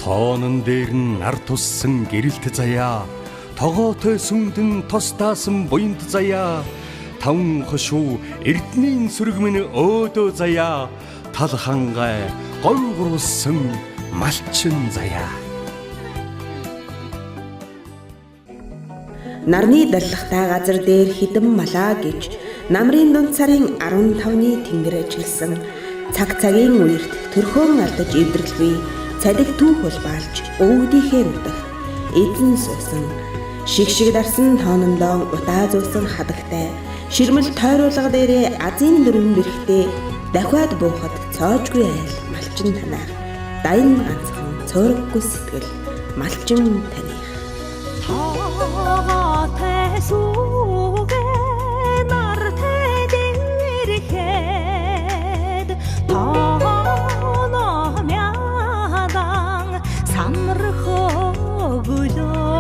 Тоонон дээр нь нар туссан гэрэлт заяа, тогоотой сүмдэн тостаасан буянд заяа, таван хошуу эрдний сүргмэн өөдөө заяа, тал хангай говь гурвалсан малчин заяа. Нарны даллагтай газар дээр хідэн малаа гэж намрын дунд сарын 15-ны тэнгэр ажилласан цаг цагийн үерт төрхөөн алдаж эвдрэлгүй цалиг түүх улбаалж өвгдийнхээ нутагт эзэн суусан шиг шиг дарсан тоонондоо утаа зуусан хадагтай ширмэл тойруулга дээрээ азийн дөрвөн бэрхтээ дахиад буухад цоожгүй айл малчин танаар даян ганцхан цөөрөггүй сэтгэл малчин таних. Тогоотой сүгэ нартай дэрхэд тоно мядан самрах өглөө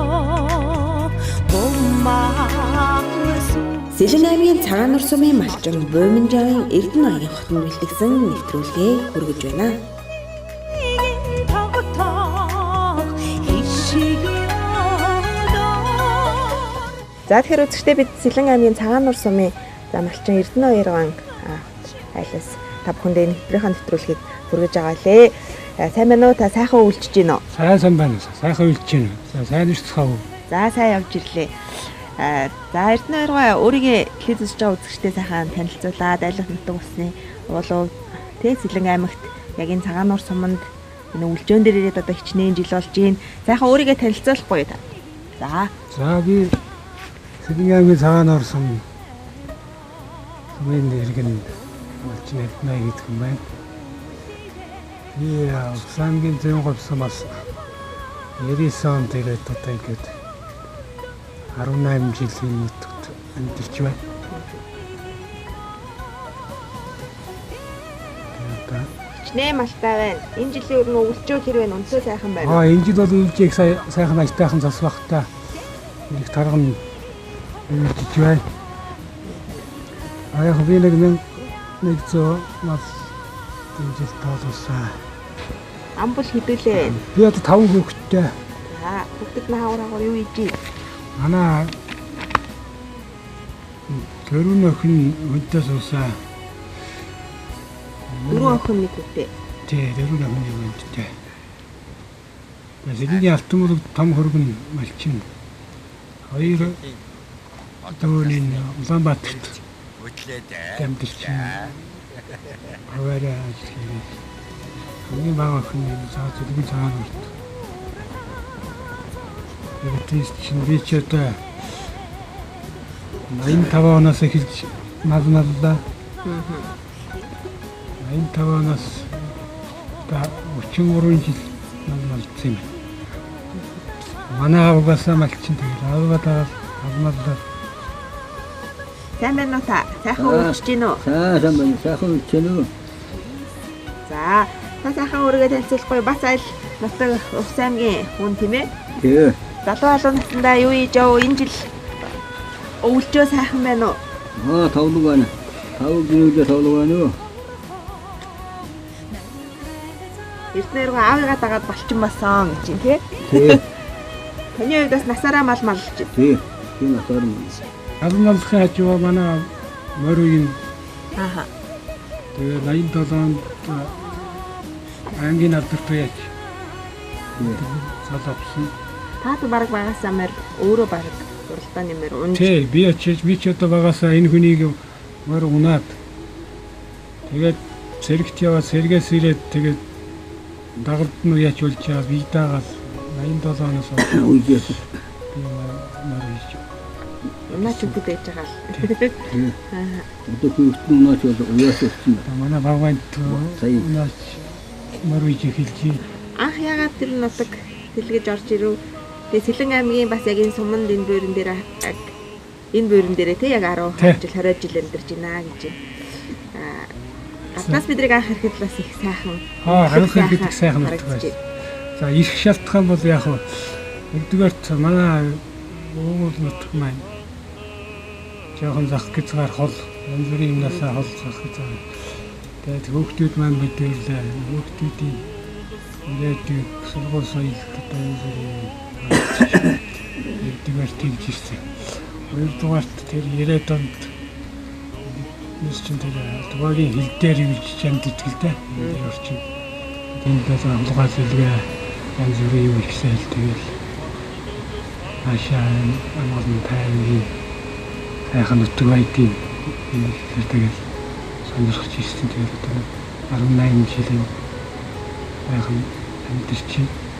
бумаа. Сэлэн аймгийн Цагаан нуур сумын малчин Буйманжавын Эрдэнэ аягийн хотод бэлтгэсэн нэвтрүүлгээ хүргэж байна. За тэгэхээр үзэгчдээ бид Сэлэн аймгийн Цагаан нуур сумын за малчин Эрдэнэ хоёргон айлаас та бүхэндээ нэвтрийнхаа нэвтрүүлгийг хүргэж байгаа лээ. Сайн байна уу? Та сайхан үйлчиж гин үү? Сайн байна. Сайхан үйлчиж гин. За сайн ирцгаав. За сайн явж ирлээ. За Эрдэнэ хоёргоо өөрийгөө телевиз үзэж байгаа үзэгчдээ сайхан танилцуулаад айлах нутаг усны уулуу тэ Сэлэн аймагт яг энэ Цагаан нуур суманд энэ үлжөөн дээр ирээд одоо хичнээн жил болж гин. Сайхан өөрийгөө танилцуулахгүй та. За. За би Сэлэн аймгийн Цагаан нуур сумын иргэн малчин Эрдэнэ гэдэг юм байна. Би Ус аймгийн Зүүн сумаас 99 онд ирээд одоо ингээд 18 жилийн нутагт амьдарч байна. Хичнээн малтай байна. Энэ жилийн өрнө өвлжөө хэр байна? Өнцөө сайхан байна. Энэ жил бол өвлжийг сайхан ажтайхан зас багтаа нэг тарган өвлжиж байна. Яг би нэг 1100 мал энэ жил тоолуулсан. Ам бол хэдүүлээ. Би одоо 5 хүүхэдтэй. За, хүүхдүүд нь хаагур хаагур юу хийж? Манай дөрвөн охин хүнтэй суусан. Дөрвөн охин нэг хүүтэй. Тий, дөрвөн охин нэг хүнтэй. Сэлэнгийн алтан бүлэг том хөргөн малчин. Хоёр дөрвөний Улаанбаатарт амьдарч аваарай ажил хийгээд. Хамгийн бага охин нь Сэлэнгийн Цагаан нуурт. Тэгээд чинь би ч одоо 85 оноос эхэлж мал маллаа. 85 оноос одоо 33 жил мал малцсан юм. Манай аавгаасаа малчин тэгэл аавгаа дагаад мал маллаа. Сайн байна уу та? Сайхан үйлчиж гин үү? Сайн байна. Сайхан үйлчиж гин үү? За, та сайхан өөрийгөө танилцуулахгүй бас аль нутаг Увс аймгийн хүн тийм ээ? Тий. Залуу залуу насндаа юу хийж яв? Энэ жил өвлжөө сайхан байна уу? Тавлаг байна. Тавлаг гинүүлээ тавлаг байна уу? Эрдэнэ рүү аавыгаа дагаад болчин болсон гэж юм тий? Тий. Таны хувьд бас насаараа мал малж байна. Тий. Би насаараа мал. Мал маллахын хажуу манай морь юм. Ааха. Тэгээ 87 онд аймгийн алдарт яаж цол авсан. Та баг багасаа морь өөрөө баг уралдааны морь унж. Тий, би очиж би ч одоо багасаа энэ хүнийг морь унаад тэгээд цэрэгт яваад сэргээс ирээд тэгээд дагалд нь яач болж байгаа би дагаад 87 оноос үеэс би морь хийж. Унаач үгүй байж байгаа л. Одоо хүүхдэн унаач бол уяас болсон. Манай багванд унаач морь хийж эхэлж. Анх ягаад тэр нутаг тэлгэж орж ирэв? Тэгээ Сэлэн аймгийн бас яг энэ суманд энэ буйран дээр яг энэ буйран дээрээ тий яг 10 жил 20 жил амьдарч байна гэж. Гаднаас бидрийг анх ирэхэд бас их сайхан. Анх ирэхэд их сайхан нутаг байсан. За ирэх шалтгаан бол яг хөө нэгдүгээрт манай уугуул нутаг маань жоохон зах гизгаар хол янз бүрийн юмнасаа хол зах гизгаар. Тэгээд хүүхдүүд маань мэдээлээ. Хүүхдүүдийн Ирээд сургууль соёл одоо янз бүрийн нэгдүгээр тэгж ирсэн. Хоёрдугаарт тэр 90-ад онд биднес чинь тэр Тувагийн хил дээр юуж чамд итгэл дээ. Тэр орчин. Тэнд байсан хулгай сэлгээ янз бүрийн юм ихсээл тэгэл хаашаа амгалан тайвны сайхан нутаг байдгийг энэ ихлээр тэгэл сонирхож ирсэн. Тэгээд одоо 18 жилийн сайхан амьдарч байна.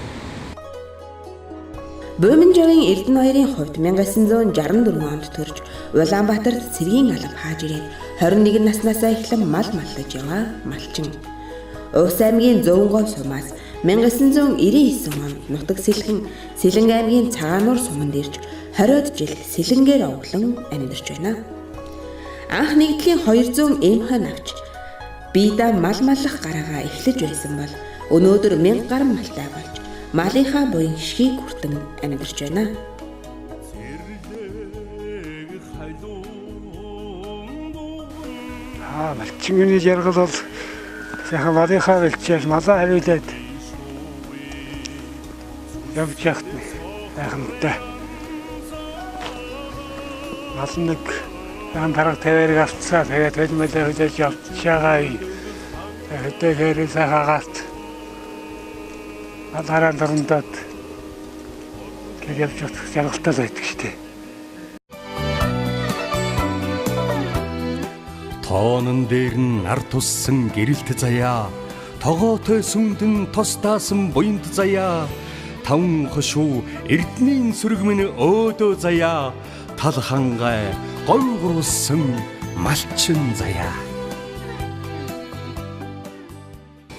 Бууменжавын Эрдэнэ хоёрын хувьд 1964 онд төрж Улаанбаатарт цэргийн алба хааж ирээд 21 наснаасаа эхлэн мал маллаж яваа малчин. Увс аймгийн Зөвөнговь сумаас 1999 онд нутаг сэлгэн Сэлэнг аймгийн Цагаануур суманд ирж 20-од жил сэлэнгээр овглон амьдарч байна. Анх нэгдлийн 200 эмхэн авч биедээ мал маллах гараагаа эхлэж байсан бол өнөөдөр 1000 гаруй малтай болж малынхаа буян хишгийг хүртэн амьдарч байна. Малчингийн жаргал бол сайхан малынхаа бэлчээр малаа хариулаад явж яхад сайхантай. Мал нэг сайхан тараг тавиарыг авцаа тэгээд хөлмөлөө хүлээж явж байгаа үе. Хөдөөхөр сайхан гаат мал хараан дурандаад гэж явж явах жаргалтай л байдаг шүү дээ. Тоонон дээр нь нар туссан гэрэлт заяа, тогоотой сүмдэн тостаасан буянд заяа, таван хошуу эрдэнийн сүрэг минь өөдөө заяа, тал хангай говь гурвалсан малчин заяа.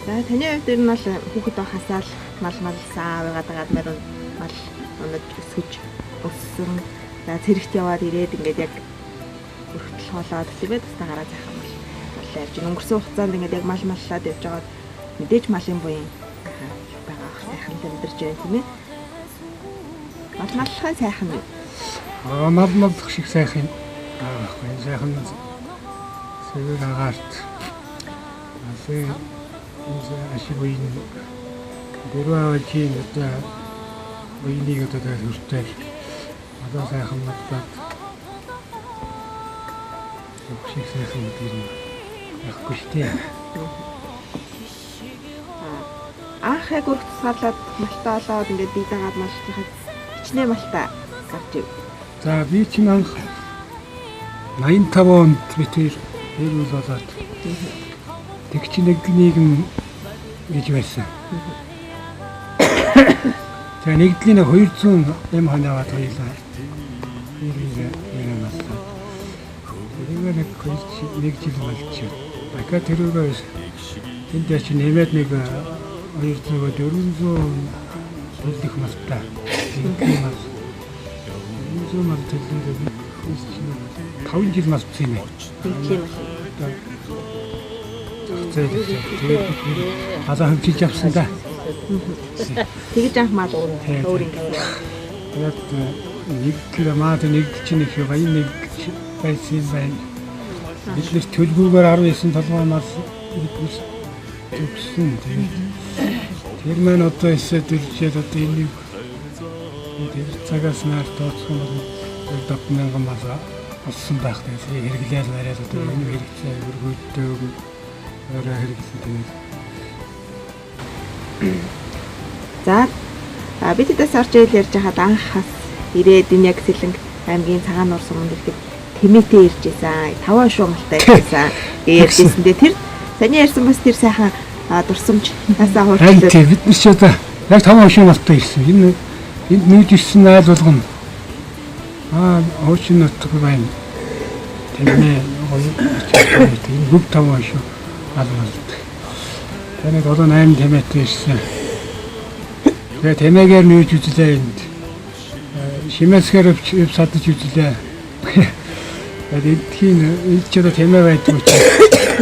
За таны хувьд ер нь бол хүүхэд байхасаа л мал малсан аавыгаа дагаад морин мал унаж өсгөж өссөн. За цэрэгт яваад ирээд ингээд яг өргөтөл хоолоод тийм ээ тусдаа гараа заах юм бол маллаа явж. Өнгөрсөн хугацаанд ингээд яг мал маллаад явж байгаад мэдээж малын буян байгаа ах сайхан л амьдарч байна тийм ээ. Мал маллахын сайхан үү? Мал маллах шиг сайхан байгаа байхгүй. Энэ сайхан цэвэр агаарт малын энэ ашиг буян дөрвөн аваачин одоо буяныг одоо тэгээд хүртэл одоо сайхан маллаад шиг сайхан гэдэг юм байхгүй шүү дээ. Анх яг өрх тусгаарлаад малтай олоод ингээд бие дагаад маллахад хичнээн малтай гарч ив. За би чинь анх 85 онд би тэр үйл болоод тэг чи нэг нийгэм гэж байсан. За нэгдлийн 200 эм ханаагаад хоёлаа. Ирээ маллаа. Тэрүүгээр нэг нэг жил малчаа. Дахиад тэрүүгээр тэнд чи нэмээд нэг 200 400 төлөх малтай. Нэгдлийн мал. 400 мал төлөөрөө би 5 жил малцсан юм байна. Нэгдлийн мал. Тэгээд бид халаа хөвчилж авсан да. Тэгэж анх мал өөр ингэ. Тэгээд нэгдэл маад нэг чинь их баян нэг байсан юм байна. Бид нэр төлгүүгээр 19 толгой мал биднес төгссөн. Тэгээд тэр маань одоо эсэд ирчээд одоо энийг тэр цагаас нар тооцох юм бол 7000 мал болсон байх. Тэгээд хэрэглээл бариад одоо энэ хэрэгцээ өргөддөг өөрөө хэрэглэсэн тэгээд. За бид тэдээс орж ийл ярьж хахад анх хас ирээд энэ яг Сэлэнг аймгийн Цагаануур суманд ирэхэд тэмээтэй ирж байсан. 5 шуу малтай ирж байсан. Гэ ярьжсэндээ тэр таны ярьсан бас тэр сайхан дурсамж насаа хуурчлаа. Тийм бид нар ч одоо яг 5 шуу малтай ирсэн. Энэ энд нүүж ирсэн айл болгоно. Хуучин нутаг байна. Тэмээ гоё энэ хөв 5 шуу мал малтай. Таны 7 8 тэмээтэй ирсэн. Тэгээ тэмээгээр нүүж үзлээ энд. Шимээсгээр өв садаж үзлээ. Тэгээд эндхийн энд ч одоо тэмээ байдгүй ч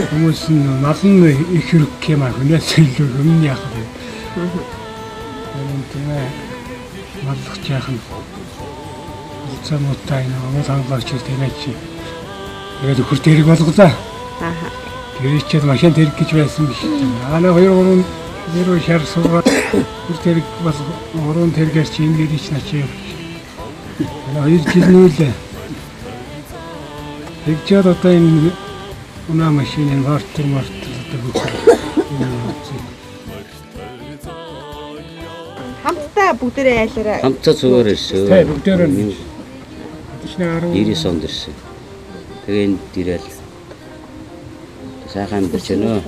хүмүүс нь мал нь их хэрэг юм а хүнээс илүү өмнө яах вэ? Энэ тэмээ маллах яах нь алцаа муутай энэ омол хангалаач тэмээ чи. Тэгээд өхөр дэрэг болголоо. Аа. Тэр чид машин тэрэг гэж байсан биш. Аа нэг 2 3 нэрөө шар суугаад Бүр тэрэг бас гурван тэргээр чи энэ гэрийг ч начи явж. 2 жил нүүлээ. Тэгжээд одоо энэ унаа машин энэ вартер одоо бүх хамтдаа бүгдээрээ айлаараа хамтдаа цугаар ирсэн. Тий, бүгдээрээ. 19 99 онд ирсэн. Тэгээ энд ирээл сайхан амьдарч байна.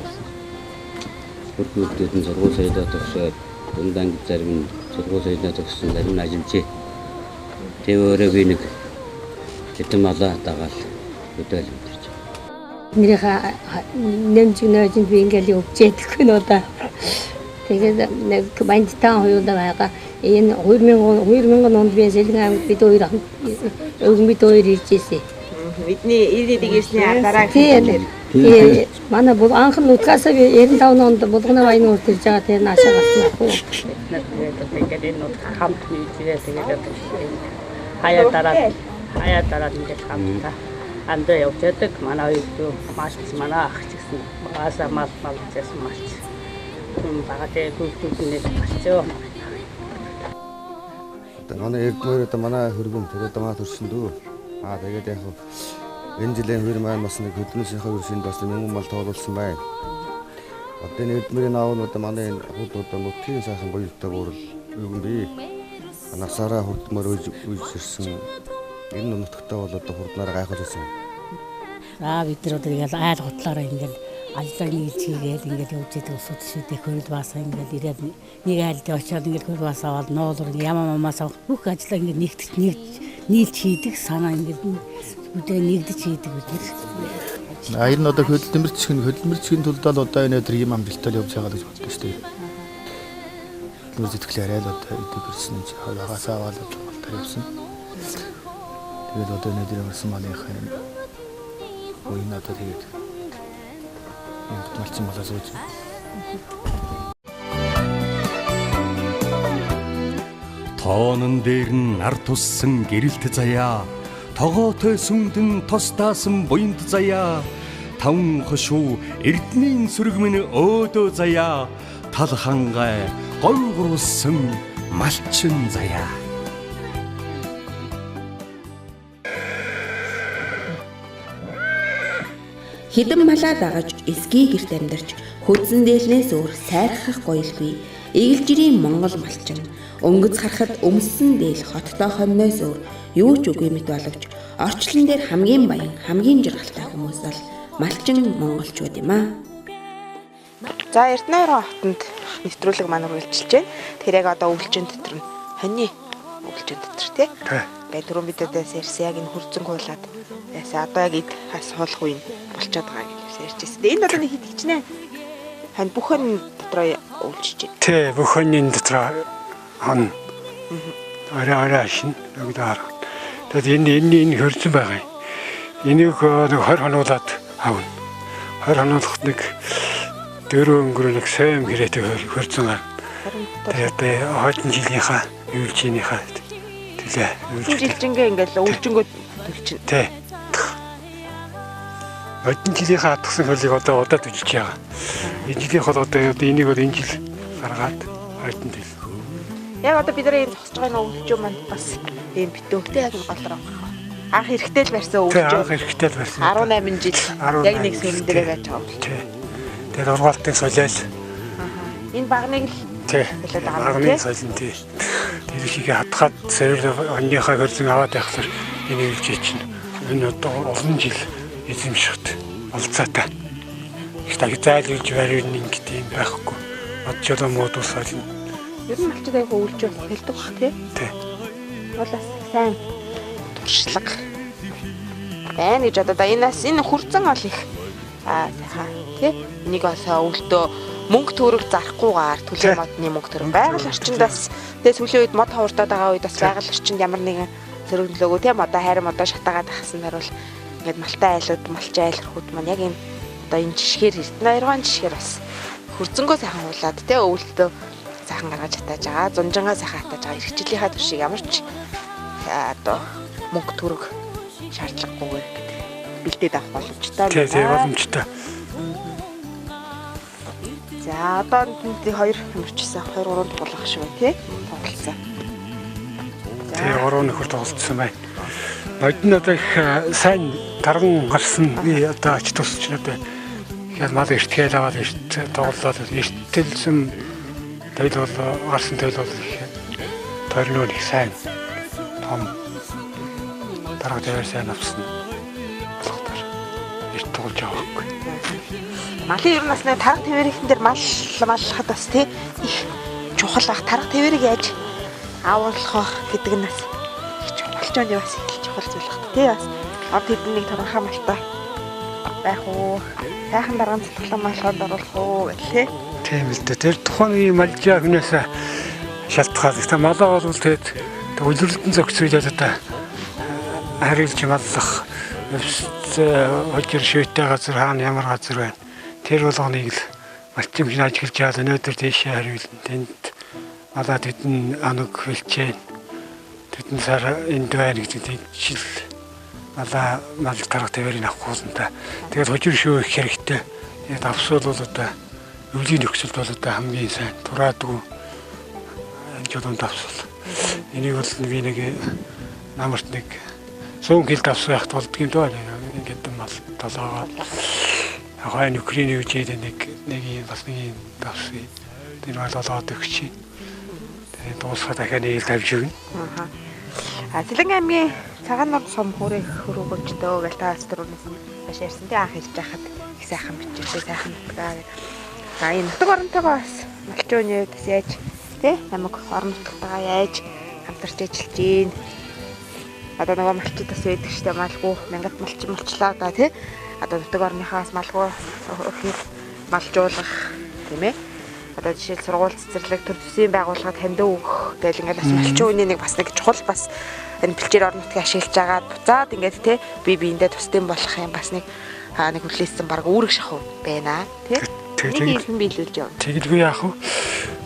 Хүүхдүүд нь сургууль соёлоо төгсөөд дунд анги зарим нь сургууль соёлоо төгссөн, зарим нь ажиллажээ. Тэгээ өөрөө би нэг хэдэн малаа дагаал өдөөл амьдарч. Нэрийнхээ нэмжиг нөөжинд би ингээл өвчээдэггүй нөө да. Тэгээд нэг бандитан хоёулаа байгаа. Энэ 2000 онд би Сэлгэн аймагт бид хоёр өвгөн бид хоёр ирж ирсэн. Бидний 91 ирсний дараа тийм. Тэгээ манай бол анх нутгаас би 95 онд Булганы баян урд ирж байгаа тэр наашаа гарсан ахгүй юу. Бид нар тэгээд одоо ингээд энэ нутг хамт нийлж ирээ тэгээд одоо хаяа дараа ингээд хамтдаа андаа явж байдаг. Манай хоёр дүү маш манай ах ч гэсэн багасаа мал малжсэн малч. Юм бага тэгээд хүүхдүүд нь малчөө. Одоо манай эрдмээр одоо манай хөргөм тэгээд манай төрсөн дүү. Аа тэгээд яг энэ жилийн хөр маань бас нэг хөдөлмөрийнхөө хөршинд бас мянган мал тоолуулсан байна. Одоо энэ эрдмэрийн аав нь одоо манай энэ худ одоо нутгийн сайхан буянтай буурал өгөн бий. Насаараа хурдмаар үйж ирсэн. Энэ нутагтаа бол одоо хурднаараа гайхуулсан. За бид нар одоо ингээл айл хутлаараа ингээл ажлаа нийлж хийгээл ингээл явж идэг усуд шүү дээ. Хөрөл баасаа ингээл ирээд нэг айлд очиод ингээл хөрөл баасаа аваад ноолор ямаа мамаас авах бүх ажлаа ингээд нэгтгэж нийлж хийдэг санаа ингээд бүгдээ нэгдэж хийдэг бид нар. Аяр нь одоо хөдөлмөрчгийн тулд л одоо энэ өдөр ийм амжилттай явж байгаа гэж боддог шүү дээ. Хөдөлмөр зэтгэлээр арай л одоо идэг ирсэн юм чи багасаа аваад болтоор явсан. Тэгээд одоо энэ өдөр ямарсан маныхаа юм буян одоо тэгээд юм малчин болоо сууж. Тоонон дээр нь нар туссан гэрэлт заяа, тогоотой сүмдэн тусдаасан буянд заяа, таван хошуу эрдэнийн сүргмэн өөдөө заяа, тал хангай говь гурвалсан малчин заяа. Хэдэн малаа дагаж эсгий гэрт амьдарч хөдсөн дээлнээс өөр сайрхах гоёлгүй эгэл жирийн монгол малчин өнгөц харахад өмссөн дээл хоттой хоньноос өөр юу ч үгүй мэт боловч орчлон дээр хамгийн баян хамгийн жаргалтай хүмүүс бол малчин монголчууд юм аа. За Эрдэнэ хотод нэвтрүүлэг маань үргэлжилж байна. Тэр яг одоо өвлжин дотор нь хоньны өвлжин дотор тий. Ингээд түрүүн бид дэс ярьсан яг энэ хөрзөн хуулаад ясаа одоо яг эд хас хуулах үе болчиход байгаа гэж ярьж байсан. Энэ одоо нэг хэд хичнээн хонь бүх хонь дотроо өвлжиж байна. Тий, бүх хоньны дотроо хон. Арай шин өгдөр. Тэгээд энэ хөрзөн байгаа юм. Энийг нэг 20 хонуулаад авна. 20 хонуулахад нэг 4 өнгөрөө нэг сайн хэрэгтэй хөрзөн гарна. Тэгээд хойдон жилийнхаа өвлжийнхаа төлөө жилжингээ ингээл өвлжингөө төлчихнө. Тий. Хойдон жилийнхаа хатгсан хөлийг одоо удаа төлж байгаа. Энэ жилийнх бол одоо энийг бол энэ жил гаргаад хойдон төл. Яг одоо бид нар энэ зогсож байгаа энэ өвлжөө маань бас ийм битүүхтэй яг голроо. Анх хэрэгтэй л барьсан өвлжөө. Анх хэрэгтэй л барьсан. 18 жил яг нэг сүрэн дээрээ байж байгаа өвлжөө. Тий. Тэгээд ургаалтын солиол. Энэ багныг л тий. Солиод байгаа юм тий. Багныг солино тий. Тэр ихийг хатгаад сэрэл хоньныхаа хөрзөн аваад явахлаар энэ өвлжөө чинь энэ одоо олон жил эзэмшихт олцоотой. Их зайл үлж барь ингэдэг юм байхгүй. Мод жолоо мод ус солино. Ер нь малчид айгүй өвлжөө солидог бах тий. Тий. Бол бас сайн туршлага байна гэж бодоо. Энэ бас энэ хөрзөн ол их сайхан тий. Энийг бас өвлтөө мөнгө төгрөг зарахгүйгээр төлөө модны мөнгө төгрөг байгаль орчинд бас тэгээ сүүлийн үед мод ховордоод байгаа үед бас байгаль орчинд ямар нэгэн сөрөг нөлөөгөө тий модоо хайр модоо шатаагаад ахсан харуул ингээд малтай айлууд малчин айлрхүүд маань яг энэ одоо энэ жишгээр Эрдэнэ жишгээр бас хөрзөнгөө сайхан хуулаад тий өвлтөө сайхан гаргаж хатааж байгаа. Зунжангаа сайхан хатааж байгаа. Эрхчлэлийнхаа туршиг ямар ч одоо мөнгө төгрөг шаардлагагүйгээр ингээд бэлдээд авах боломжтой. Тий, тий, боломжтой. За одоо тэнд 2 хэмэрчсэн 2 3 тоглох шиг байна тий. Тоглолцсон. Тий 3 нөхөр тоглолцсон байна. Нодон одоо их сайн тарган гарсан би одоо ач тусч одоо ихэд мал эртгээл аваад эрт тоглолоод эртэлсэн тойл бол гарсан тойл бол их тойрноо их сайн том дарга дээр сайн авсан болохоор эрт тоглож авахгүй. Малын ер нь бас нэг тарга тэвэрийнхэн дээр мал маллахад бас тий их чухал ах тарга тэвэрийг яаж агуулах гэдэг нь бас их чухал ч бас их чухал зүйл баг тий бас од хэдэн нэг тархаа малтай байх уу сайхан дарган цэцгэлэн малханд оруулах уу гэх тий. Тийм л дээ. Тэр тухайн үеийн малжаа хүнээс шалтгаалдаг. Та малаа бол тэгээд үлрэлтэн зохицуулаад одоо хариулж маллах хожир шүйтэй газар хаана ямар газар байна. Тэр болгоныг л малчин хүн ажиглаж яал өнөөдөр тийшээ хариулна. Тэнд малаа тэдэн анаг хөлчээн. Тэдэн сар энд байна гэдэг жил малаа мал тарах тэвэрийг авах болно та. Тэгээд хожир шүү их хэрэгтэй. Тэгээд авсуул бол одоо өвлийн нөхцөлд бол одоо хамгийн сайн тураадгүй жолонд авсуул. Энийг бол би нэг намарт нэг 100 кг давсуу яхад болдго юм даа. Ингээд мал толгоо хой нөхрийн үжээд нэг юм бас нэг юм давсуу. Тэр мал олоод өгч. Тэгээд дуусгаад дахиад нэг л тавьж өгнө. Аа. Сэлэн аймгийн Цагаан нур сум хүрээ хөрөөгөөчдөө гэл та бас түрүүнээс маш ярьсан тий анх хэлж байхад их сайхан бичээтэй сайхан нутгаа гэх. За энэ нутаг оронтойгоо бас малчин үний бас яаж тий намайг орон нутгатайгаа яаж хамтарч ажиллаж гин. Одоо нөгөө малчид бас байдаг штэ малгүй мянгат малчин малчлаа да тий. Одоо нутаг орныхаас малгүй өхийг малжуулах тийм ээ. Одоо жишээл сургууль цэцэрлэг төр төсвийн байгууллагад хандив өгөх гэл ингээл бас малчин үний нэг бас нэг чухал бас энэ бэлчээр орон нутгийг ашиглаж агаад буцаад ингээд те би биендээ тусдсан болох юм бас нэг нэг хүлээсэн баг үүрэг шахуу байна тий. Нэг юм биелүүлж явна. Тэгэлгүй яах вэ?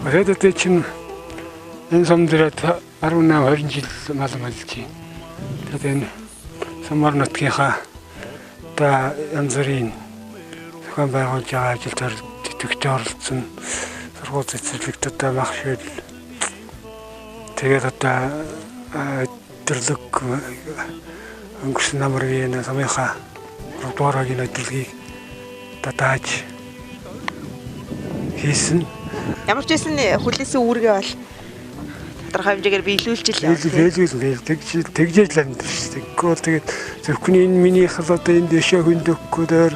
Тэгээд одоо чинь энэ сум дээр 18 20 жил мал малж байна. Тэгээд энэ сум орон нутгийнхаа одоо янз бүрийн зохион байгуулж байгаа ажилд идэвхтэй оролцсон сургууль цэцэрлэгт одоо мах шил тэгээд одоо өдөрлөг өнгөрсөн намрын сумынхаа 3 дугаар багийн өдөрлөгийг дааж хийсэн. Ямар ч байсан хүлээсэн үүргээ бол тодорхой хэмжээгээр биелүүлж л явна. Биелүүлнэ. Тэгжээж л амьдрах шүү дээ. Тэгэхгүй бол тэгээд зөвхөн энэ минийх л одоо энэ дэшээ хөндөхгүй дээр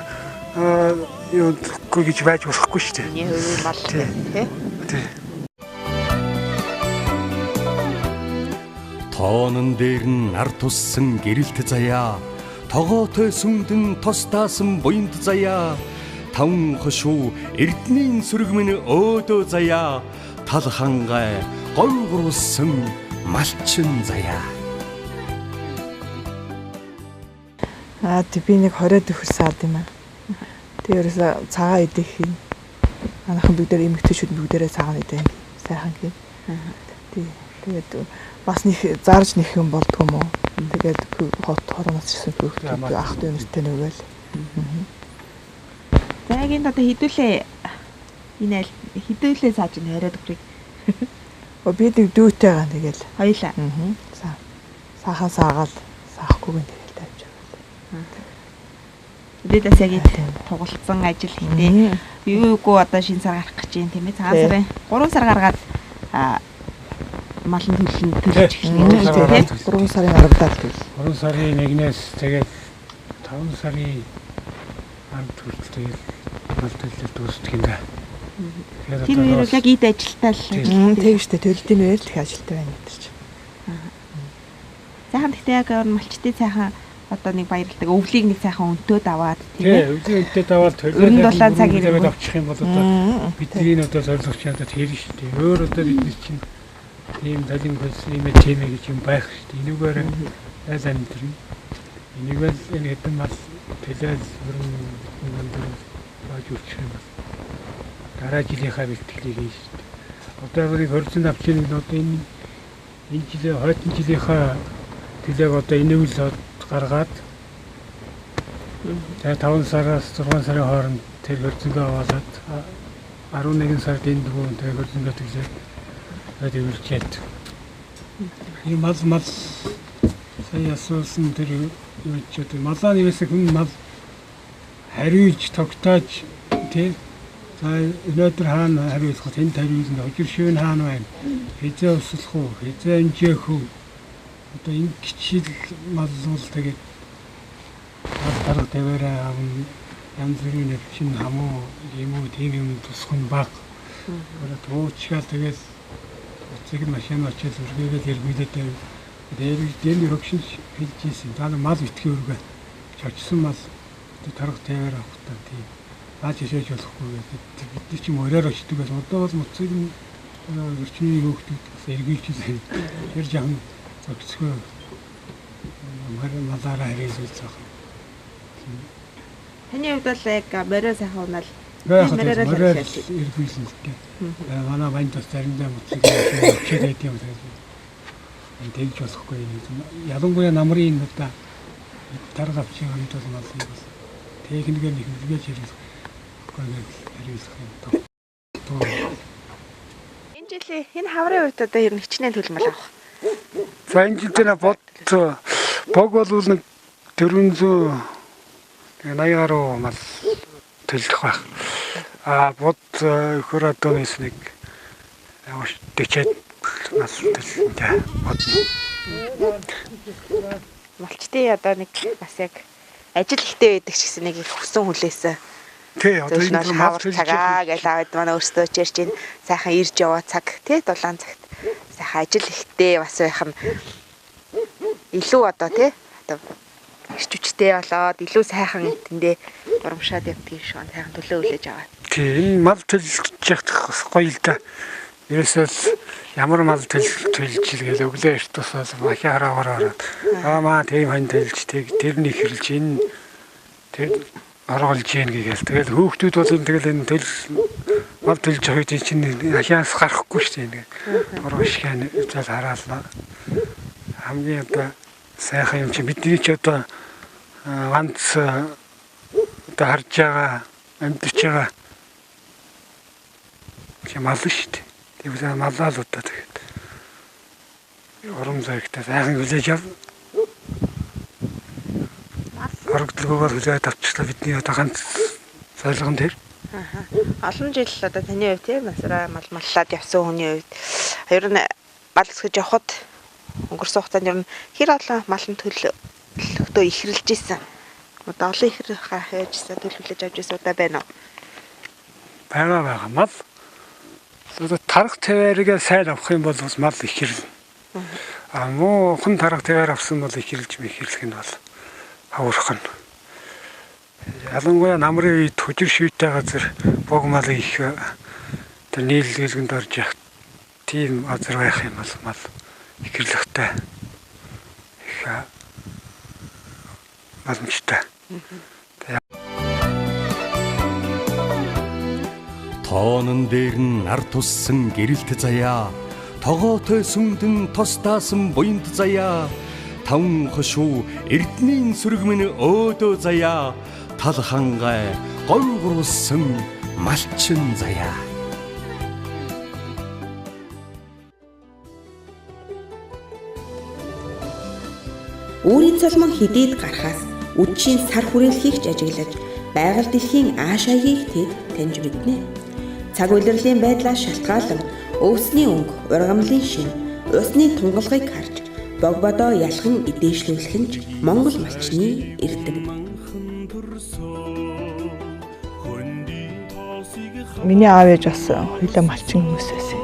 юу гэхгүй гэж байж болохгүй шүү дээ. Миний хувийн мал тий. Тий. Тоонон дээр нь нар туссан гэрэлт заяа, тогоотой сүмдэн тостаасан буянд заяа, таван хошуу эрдэнийн сүрэг минь өөдөө заяа, тал хангай говь гурвалсан малчин заяа. Аа би нэг 20 төхөр саад юм аа. Тэг ерөөсө цагаан идэх юм. Манайхан бүгдээр эмэгтэйчүүд бүгдээрээ цагаан идэх. Сайхан гин. Тий. Тэгээд бас нэг зарж нэх юм болдгоо юм уу. Тэгээд хот хороноос ирсэн хүүхдүүд ах дүү нэртэй нөгөөл. За яг энд одоо хідүүлээ энэ аль хідүүлээ цааж ин 20 төгрөг. Оо би нэг дүүтэй байгаа тэгэл. Хоёлаа. Аа. Саахан саагаал саахгүй гэн тэгэл тавьж байгаа. Тэгээд бас яг энэ тугалцсан ажил хийдэ. Юугүй одоо шинэ сар гарах гэж юм тийм ээ. Цагаан сарын 3 сар гаргаад малын төлөнд төлж эхэлнэ гэж тийм 3 сарын 10-аар төл. 3 сарын 1-ээс тэгээд 5 сарын 10 хүртэл тэгээд мал төлөл дуустдаг юм да. Тэр үеэр яг эд ажилтаа л тийм шүү дээ. Төлөлтийн үеэр л их ажилтай байна гэдэг чинь. Сайхан гэхдээ яг малчдын сайхан одоо нэг баярладаг өвлийг нэг сайхан өнтөөд аваад тийм ээ. Өвлийн өнтөөд аваад төлөө 7 цаг ирээд авчих юм бол одоо бидний энэ одоо зорилго чинь одоо тэр шүү дээ. Өөр одоо бидний чинь тийм талын хөлс юм тийм ээ гэж юм байх шүү дээ. Энүүгээр аль амьдрна. Энийг л энэ хэдэн мал төлөөл өрн өндөр бааж өгчих юм бол дараа жилийнхаа бэлтгэлийг хийн шүү дээ. Одоо нэг хорзон авчих нь одоо энэ жилийн хойтон жилийнхаа төлөөг одоо энийг л гаргаад тэгээ 5 сараас 6 сарын хооронд тэр хорзонгоо аваад 11 сард энэ дөрөв тэгээ хөрөнгө тэглээд тэгээд үржээд. Энэ мал сая асуусан тэр юу ч гэдэг малаа нэрээс хүн мал хариулж тогтоож тий. За өнөөдөр хаана хариулах вэ? Тэнд хариулна. Хожир шивэн хаана байна? Хизээ услах уу? Хизээ өнжөөх үү? Одоо энэ кичил мал бол тэгээд тарга тавиараа авна. Янз бүрийн нэвчин хамуу юм уу тийм юм тусах нь баг. Одоо туучгаал тэгээд уцыг нь машин очиж үргээгээд эргүүлээд байв. Тэгээд энэ хөгшин хэлж ийсэн. Та нар мал битгий өргөө. Чочсон мал тарга тавиараа авах та тийм. Бааж ишээж болохгүй гэдэг. Бид нар ч мороор очдөг бол одоо бол муцыг нь орчны хөөхдөд бас эргүүлчихсэн. Тэр жахан зохицгүй малаараа хэрэглүүл цаах. Таны хувьд бол яг морио сайхан унаал мориор эргүүлсэн л дээ. Манай банд бас заримдаа муцыг очиод байд юм шиг. Тэгж болохгүй юм. Ялангуяа намрын энэ удаа тарга авчих үед бол малыг бас техникээр нэг хэрэгэж хэрэглэх юм. Энэ жилийн энэ хаврын үед одоо ер нь хичнээн төлөв мал авах. За энэ жил дээр бод бог бол нэг 480 гаруй мал төлөх байх. А бод өхөр одоонээс нэг 40 мал төлнө. Бод. Малчдын одоо нэг бас яг ажил ихтэй байдаг ч гэсэн нэг их хүсэн хүлээсэн. Тий, одоо энэ мал цагаа гэж аваад манай өөрсдөө ч ярьж байна. Сайхан ирж яваа цаг тий, дулаан цагт сайхан ажил ихтэй бас байх нь илүү одоо тий, одоо эрч хүчтэй болоод илүү сайхан тэндээ урамшаад явдгийг шиг сайхан төлөө хүлээж аваад. Тий, энэ мал төлж явах бас гоё л да. Ерөөсөө ямар мал төлж ил гээл өглөө эрт тусаад махи хараагаар ороод аа маа тийм хань төлж тэрний хэрэлж энэ тэр орголж гин гээл. Тэгэл хөөхтүүд бол юм тэгэл энэ төл мал төлж явах үед чинь ахиас гарахгүй шүү дээ. Оргошгэн зал хараалаа. Хамгийн одоо сайхан юм чи бидний ч одоо ганц одоо харж байгаа амьдч байгаа чи мал шүү дээ. Тэгвэл малаа л удаа тэгээд урам зоригтой сайхан хүлээж ав. Орогдлогоогоор хүлээд авчихлаа бидний одоо ганц зорилго нь тэр. Аа. Олон жил одоо таны хувьд тийм насраа мал маллаад явсан хүний хувьд ер нь мал өсгөж явхад өнгөрсөн хугацаанд ер нь хэр олон малын төлөлтөө ихрэлж исэн. Одоо олон ихэр хайжсан төл хүлээж авч исэн удаа байна уу? Байгаа. Мал одоо тарах тавиарыг сайн авах юм бол бас мал ихэрнэ. А муу хон тарах тавиар авсан бол ихэрлж мэхэрлэх нь бол хаврах нь. Ялангуяа намрын үед хөжир шүйтэй газар бог мал их тэр нийлүүлгэнд орж явах тийм газар байх юм бол мал ихэрлэхтэй их боломжтой. Тоонон дээр нь нар туссан гэрэлт заяа, тогоотой сүмдэн тостаасан буянд заяа, таван хошуу эрдний сүргмэн өөдөө заяа, тал хангай говь гурвалсан малчин заяа. Үүрийн цолмон хэдийд гарахаас үдшийн сар хүрээлхийг ч ажиглаж байгаль дэлхийн ааш аягийг тэд таньж мэднэ. Цаг улирлын байдлаас шалтгаалan өвсний өнгө, ургамлын шин, усны тунгалгыг харж бог бодоо ялхан идээшлүүлэх нь ч Монгол малчны эрдэм. Миний аав ээж бас хоёулаа малчин хүмүүс байсан.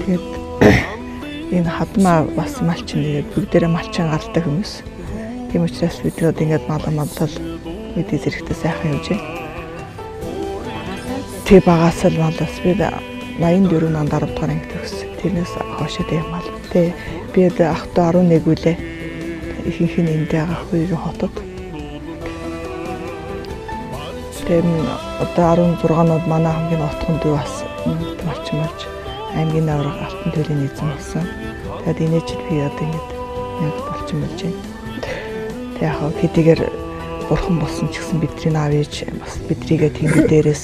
Тэгээд энэ хадмаа бас малчин, тэгээд бүгдээрээ малчин гаралтай хүмүүс. Тийм учраас бид нар ингээд мал маллал мэдээ зэрэгтэй сайхан явж байна. Тэг багаас л малаас би 84 онд 10 дугаар анги төгссөн. Тэрнээс хойш тэг мал. Тэг би ахтай 11 үлээ. Ихэнх нь энд байгаа хоёр хотод. Тэг одоо 16 онд манай хамгийн отхон дүү бас малчин болж аймгийн авраг алтан төлөний эзэн болсон. Тэгээд энэ жил би одоо ингэж яг болчин болж байна. Тэг яг хэдийгээр бурхан болсон ч гэсэн бидний аав ээж бас бидрийгээ тэнгэр дээрээс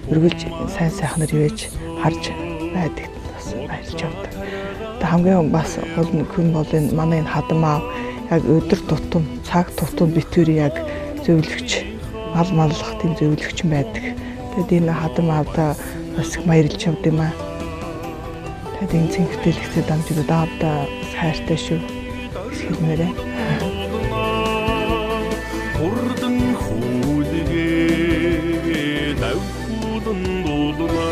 Өргөлж сайн сайхнаар ивэж харж байдаг бас баярлж явдаг. Тэг хамгийн бас гол нь хүн бол энэ манай энэ хадам аав яг өдөр тутам, цаг тутам битүүр яг зөвлөгч, мал маллах тийм зөвлөгч байдаг. Тэгэд энэ хадам аавда бас их баярлж явд юм аа. Тэгэд энэ цэнгэртэл ихтэй дамжуулаад аавда хайртай шүү хэлмээрээ. Хурдан хүлгээ давхуулан дуулна.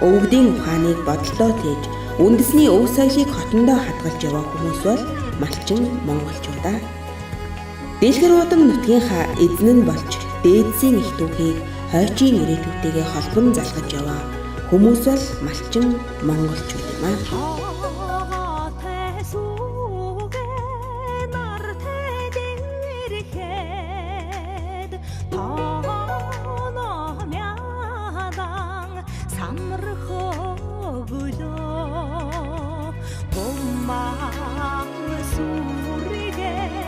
Өвгдийн ухааныг бодлоо тээж үндэсний өв соёлыг хотондоо хадгалж яваа хүмүүс бол малчин монголчуудаа. Дэлгэруудан нутгийнхаа эзэн нь болж дээдсийн их түүхийг хойчийн ирээдүйтэйгээ холбон залгаж яваа хүмүүс бол малчин монголчууд юм аа. Сүргээ